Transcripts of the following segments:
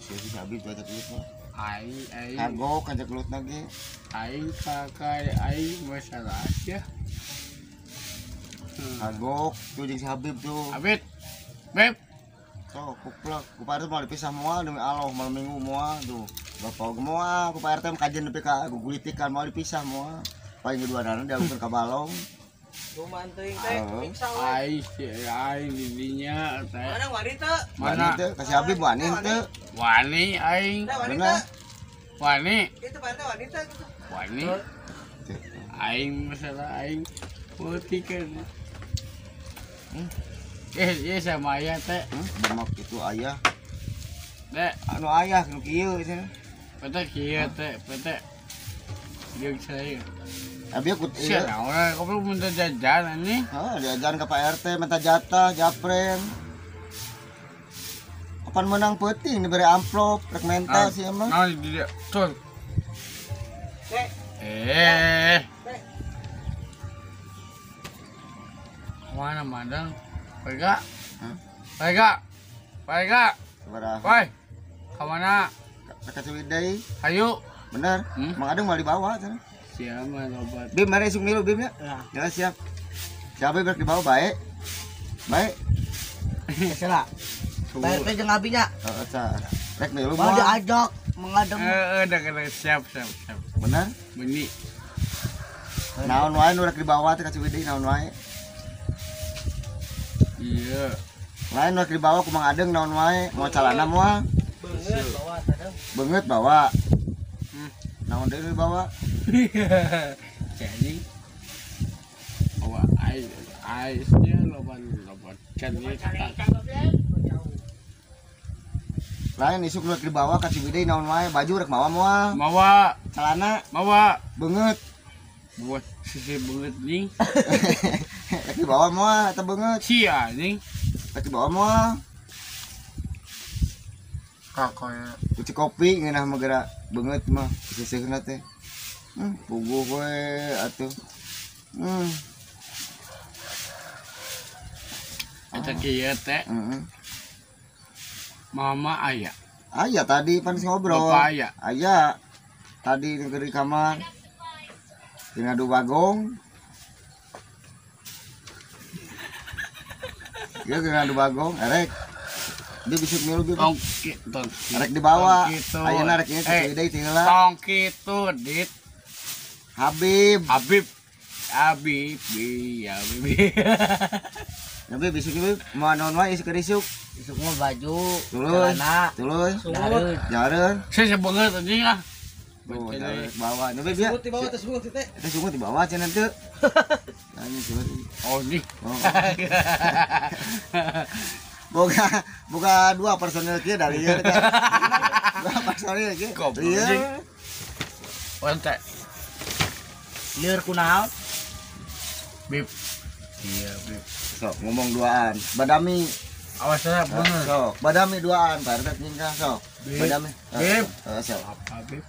Si Habib tuh ajak gelut mah. Aing aing. Kagok ajak gelut lagi. Aing pakai aing masalah ya. Kagok tuh jeung si Habib tuh. Habib. Beb. Sok kuplek, ku Pak RT mau dipisah moal demi Allah malam minggu moal tuh. Bapak oge moal, ku Pak RT kajian nepi ka gugulitikan moal dipisah moal. Paling kedua-duana diagukeun ka balong. Kumaha teuing teh piksa we. Aing si aing di dinya teh. Mana wani teu? Wani teu ka si Habib wani teu. Wani aing. Bener. Wani. Itu Pak RT wani teu gitu. Wani. Aing masalah aing putikeun. Eh, sama ayah teh. Demak itu ayah. Teh, anu ayah nu kieu cenah. Pete kieu teh, pete. Jeung saya. Abi aku ieu. Sia, goblok minta jajan anjing. Heuh, diajaran ka Pak RT minta jatah, japren. Kapan menang peuting dibere amplop, rek menta sih emang. Nah, di dia. Tuh. Eh. Mana madang? Pega. Pega. Pega. Sabaraha? Woi. Ka mana? Ka Ciwidey. Hayu. Bener. Mang Adeng mau dibawa cenah. Siapa lobat. Bim mari isuk milu Bim ya. Ya siap. Siapa berarti dibawa baik. Baik. Salah. Pak RT jeung abi nya. Heeh, cah. Rek milu moal. Mau diajak Mang Adeng. Heeh, udah siap, siap, siap. Bener? Beni. Naon wae nu rek dibawa teh ka Ciwidey naon wae. Iya. Lain rek dibawa ku Mang Adeng naon wae, mau calana moal. Beungeut bawa tadang. Beungeut bawa. Naon deui nu dibawa? Jadi bawa aisnya loba loba cerita. Lain isuk nu rek dibawa ka Ciwidey naon wae, baju rek mawa moal. Mawa. Celana mawa. Beungeut. Buat sisi beungeut nih. Rek dibawa moal eta beungeut. Sia anjing. Rek dibawa moal. Kakoya. Kuci kopi ngeunah mah geura beungeut mah sisihna teh. Puguh we atuh. Eta kieu teh. Heeh. Mama aya. Aya tadi pan ngobrol. Bapak aya. Aya. Tadi di kamar. Jeung ngadu bagong. Ieu jeung ngadu bagong erek. Dia besok milu Bim. Tong kitu. Rek dibawa. Ayeuna rek ieu ka Ciwidey teh heula. Tong kitu, Dit. Habib. Habib. Habib, ya Habib. Nabi besok ieu mau naon wae isuk isuk. Isuk mah baju, celana, tuluy, jareun. Saya banget anjing ah. Tuh, bawa. Nabi bieu. Sungut dibawa teh sungut teh. Teh sungut dibawa cenah teu. Anjing sungut. Oh, nih. Boga dua personil kieu dari ieu teh. Dua personil kieu. Iya. Onte. Lieur kunaon? Bib. Iya, Bib. Sok ngomong duaan. Badami. Awas ya, bener. Sok, badami duaan, Pak RT nyingkah sok. Badami. Bib. Sok. Apa, Bib?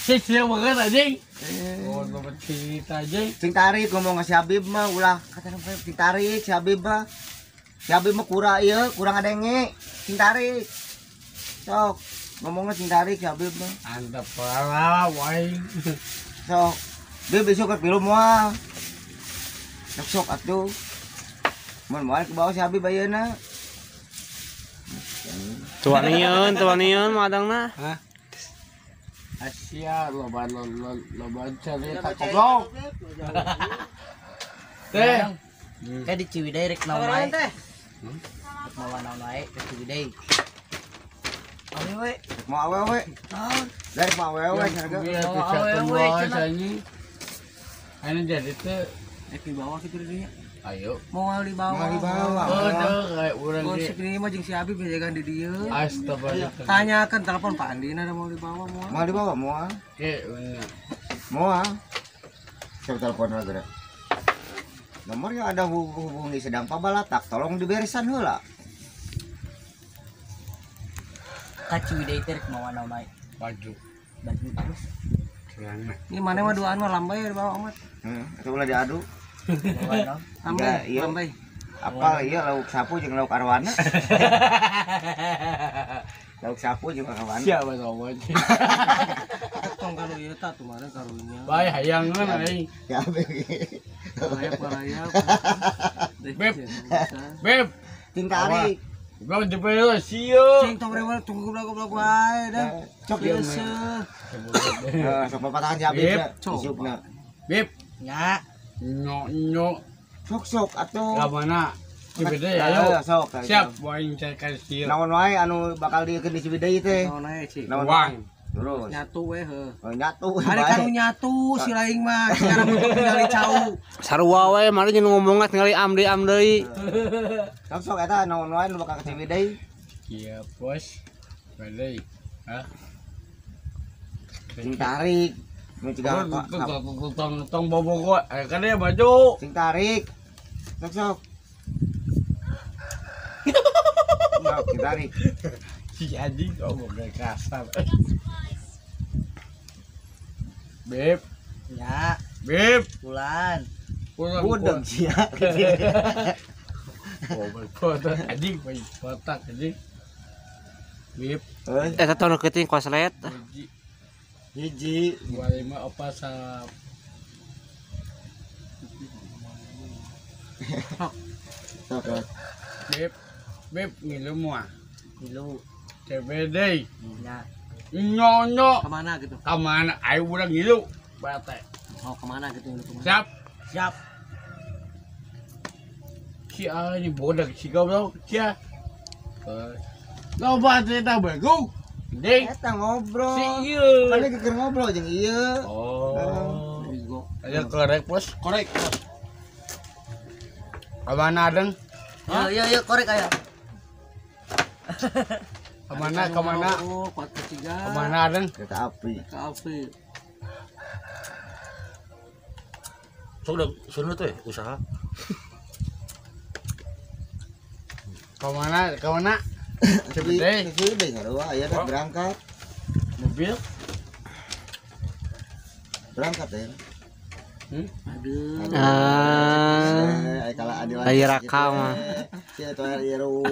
Sih banget anjing. Oh, loba cerita anjing. Cing tarik ngomong ka si Habib mah ulah kata cing tarik si Habib mah. Si Habib mah kurang ieu, kurang ngadenge. Cing tarik. Sok, ngomongnya cing tarik si Habib mah. Antep lah wae. Sok, Bib besok ke pilu moal. Sok sok atuh. Mun moal ke bawah si Habib ayeuna. Tuanian madangna. Hah? Asia loba loba cerita goblok. Teh. Teh di Ciwidey rek naon wae. Rek mawa naon wae ke Ciwidey. Awewe. Rek mau awewe. Naon? Rek mau awewe cenah. Awewe cenah. Anu jadi teh rek dibawa kitu dinya. Ayo. Moal dibawa. Moal dibawa. Oh, kayak urang ge. Gosip ini mah jeung si Habib jagaan di dieu. Astagfirullah. Tanyakan telepon Pak Andina ada mau dibawa moal. Moal dibawa moal. Ke bener. Moal. Siapa telepon lagi? Nomor yang ada hubungi sedang pabalatak, tolong diberesan heula. Ka Ciwidey teh rek mawa naon wae? Baju. Baju terus. Celana. Ini mana mah duaan mah lambai dibawa amat. Heeh, itu ulah diadu. Lambai, iya. Lambai. Apal ieu lauk sapu jeung lauk arwana. Lauk sapu jeung arwana. Siapa tahu aja. Tong kalau ieu tah tumaren karunya. Bae hayangeun aing. Ya Barayap. Beb. Beb. Cing tarik. Bang jepel sieun. Cing tong rewel tunggu goblok-goblok wae dah. Cok ieu. Sok papatahan si Habib. Isukna. Beb. Nya. Nyok. Sok-sok atuh. Ka mana? Ciwidey ayo. Sok. Siap wae cek ka sieun. Naon wae anu bakal dieukeun di Ciwidey teh? Naon wae cing. Uang. Terus nyatu we heuh. Oh nyatu. Hari kanu nyatu si laing mah sekarang untuk ningali cau. Sarua we mari jeung ngomongna tingali amde-am deui. Sok sok eta naon wae nu bakal ka Ciwidey? Iya, bos. Badai. Hah? Cing tarik. Nu ciga tong bobo kan dia baju. Cing tarik. Sok sok. Sok cing tarik. Si anjing ngomong kasar. Beb. Ya. Beb. Bulan. Budeg sia. Oh, botak anjing, botak anjing. Beb. Eta tong keuting koslet. Hiji, 2 5 4 sap. Sok. Beb. Beb ngilu moal. Ngilu. CBD. Ya. Nyonyo. Kemana gitu? Kemana? Ayo urang ngilu. Bate. Oh, kemana gitu ngilu kemana? Siap. Siap. Si ini bodak si goblok sia. Loba teh tah bego. Ding. Eta ngobrol. Si ieu. Kan keur ngobrol jeung ieu. Oh. Ayo korek bos, korek. Kamana adeng? Yo yo yo korek aya. Kemana kemana? Kemana adeng? Kereta api. Kereta api. Sok udah suruh tuh ya usaha. Kemana kemana? Ciwidey. Ciwidey ngarua aya kan berangkat. Mobil. Berangkat ya. Aduh. Ah. Kalau adil Lagi rakam mah. Sia tuh ieu.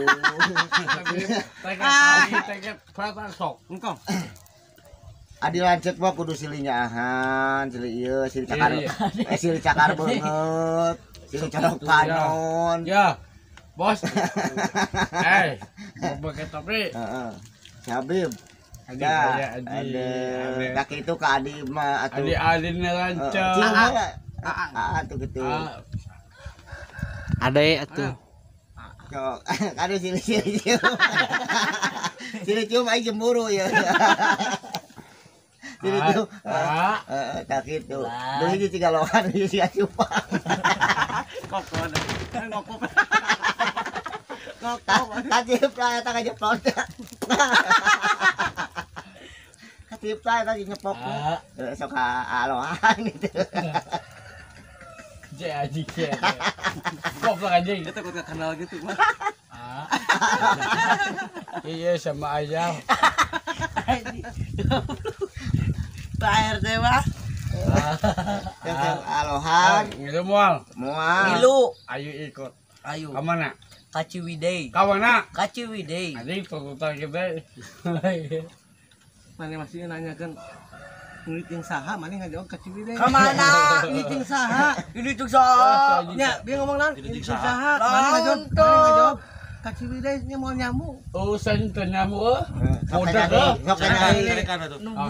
Engkau. Adi lanceuk mah kudu silih nyaahan, silih ieu, silih cakar. Silih cakar beungeut, silih colok panon. Ya. Bos. Eh, mau pakai topi. Heeh. Si Habib. Ada, ada. Kaki itu ke Adi mah atuh. Adi Adi lancar. Aa tuh gitu. Ade atuh. Sok, aduh sini sini cium. Sini cium aing cemburu ya. Sini cium. Heeh, tak gitu. Dulu hiji tiga lohan, hiji tiga cupang. Kokon. Ngokop. Kacip lah eta ngajeplok. Kacip lah eta nyepok. Sok alohan gitu. Jek anjing ya. Goblok anjing. Itu kok kenal gitu mah. Iya sama aja. Pak RT mah. Alohan. Ngilu moal. Moal. Ngilu. Ayo ikut. Ayo. Ka mana? Ka Ciwidey. Ka mana? Ka Ciwidey. Anjing tuntutan kita. Mana masih nanyakan ini ting saha, mana ngajawab ka Ciwidey. Ka mana? Ini ting saha. Ini ting saha. Nya, dia ngomong naon? Ini ting saha. Mana ngajawab? Mana ngajawab? Ka Ciwidey nya mau nyamu. Oh, sen teu nyamu euy. Budak euy. Sok nyari.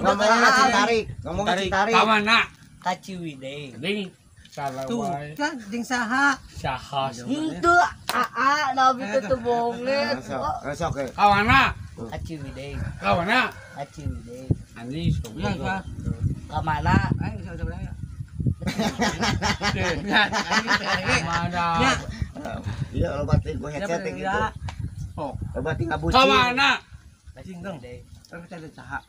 Ngomongna cing tarik, ngomongna cing tarik. Ka mana? Ka Ciwidey. Anjing salah Tuh, wae. kan ting saha. Saha. Henteu, aa, nabi teh teu bonget. Sok sok. Ka mana? Ka Ciwidey. Ka mana? Ka Ciwidey. Anjing sok. Ya, ka. Ka mana? Aing bisa bisa beraya. Ka mana? Iya, loba ting gua headset gitu. Oh, loba ting ngabucin. Ka mana? Cing dong. Tapi cari saha.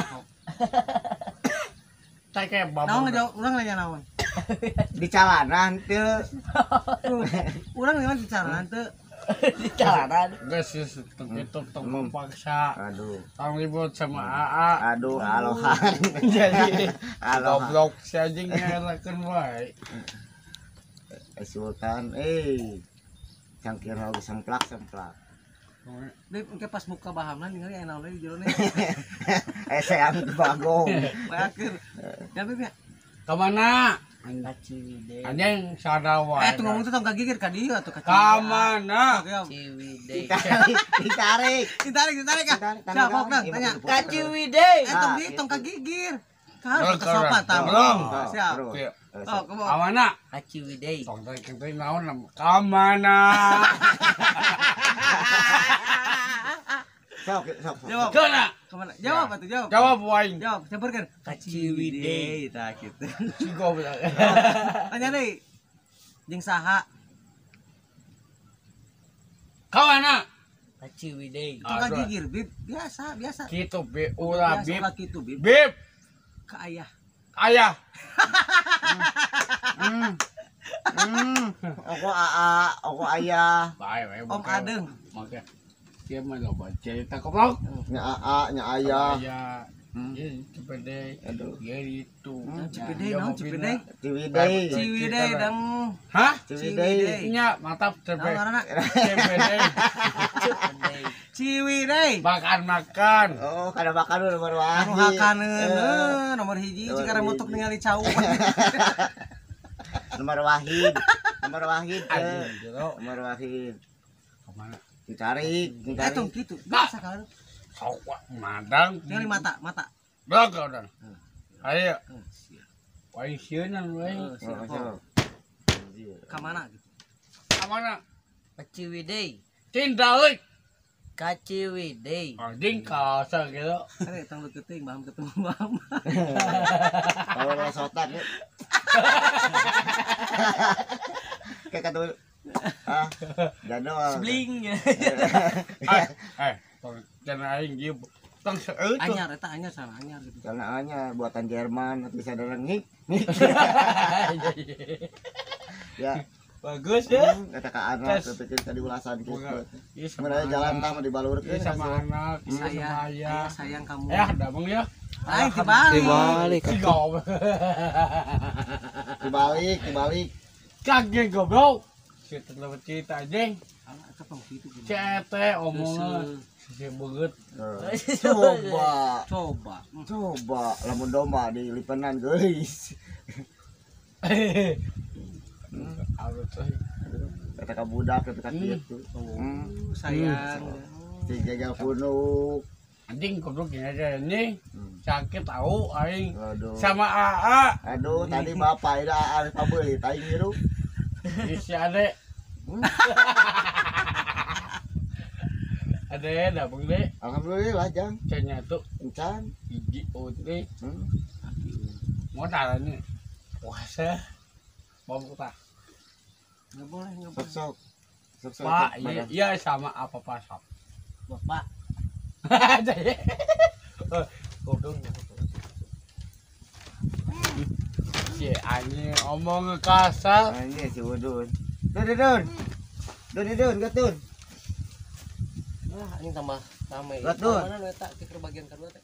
Teh kayak babu. Naon ngajawab urang nanya naon? Di calanan teu. Urang memang di calanan teu. Di calanan. Geus itu tong paksa. Aduh. Tong ribut sama AA. Aduh, alohan. Jadi alohan. Goblok si anjing ngelakeun wae. Sultan, Cangkir oge semplak-semplak. Beb, engke pas muka bahamna ningali aya naon deui di jero nih. Saya ambil bagong. Bayakeun. Ya Beb ya. Ka mana? Ka Ciwidey. Anjing sadawa. Eh, tuh ngomong tuh tong gigir ka dieu atuh ka Ciwidey. Ka mana? Ciwidey. Ditarik. Ditarik, ah. Siap, pokna tanya. Ka Ciwidey. Eh, tong di tong ka gigir. Ka sopan tah. Siap. Oh, ka mana? Ka Ciwidey. Tong teh naon ka mana? Sok, sok. Jawab. Kemana? Jawab atuh, jawab. Jawab waing. Jawab, campurkeun. Ka Ciwidey. Tah kitu. Si goblok. Tanya deui. Jeung saha? Ka mana? Ka Ciwidey. Tong ka gigir, Bib. Biasa, biasa. Kitu Bib, ulah Bib. Biasa kitu, Bib. Bib. Ka ayah. Ayah. Aku aa, aku ayah. Bae, bae. Om Adeng. Oke. Dia mah loba cerita goblok. Nya aa, nya ayah. Ayah. Ieu Cipedei. Aduh. Ieu itu. Cipedei naon Cipedei? Ciwidey. Ciwidey dang. Hah? Ciwidey. Nya mantap Naon ngaranna? Cipedei. Ciwidey. Makan-makan. Oh, kada makan nomor wahid. Anu hakaneun nomor hiji cikara motok ningali cau. Nomor wahid. Nomor wahid. Nomor wahid. Kemana? Ditarik, ditarik. Eta kitu. Biasa kan. Sok madang. Ningali mata, mata. Blok urang. Ayo. Wae sieunan wae. Ka mana gitu? Ka mana? Ka Ciwidey. Tindalik. Ka Ciwidey. Anjing kasar gitu. Ada tong leukeut baham ketemu baham. Kalau sotak ya. Kayak kata ah, jado. Sebling. Jangan aing ieu. Tong seueuh. Anyar eta anyar salah anyar gitu. Karena anyar buatan Jerman atau bisa dereng. Ya. Bagus ya. Kata ka anak tepikeun tadi ulasan kitu. Mana jalan tah mah dibalurkeun sama anak, sama ayah. Sayang kamu. Ya, damang ya. Aing dibalik. Dibalik. Dibalik, dibalik. Kaget goblok. Cerita lewat cerita anjing. Cete omongan si beget. Coba. Coba. Coba lamun domba di lipenan geulis. Kata ka budak kata kitu. Sayang. Si gagal punuk. Anjing goblok gini aja ini. Sakit tahu aing. Sama AA. Aduh, tadi bapak ida AA pabeuli aing hirup. Isi ade. Ade dah bang de. Alhamdulillah jang. Cenya tuh encan. Hiji ote. Mau taranya puasa. Mau buka. Nggak boleh, nggak boleh. Sok sok. Pak, iya sama apa pak sok. Bapak. Goblok. Si anjing omong kasar. Anjing si Udun. Dun dun. Dun dun gatun. Nah, anjing tambah rame. Gatun. Mana nu eta kieu bagian kedua teh?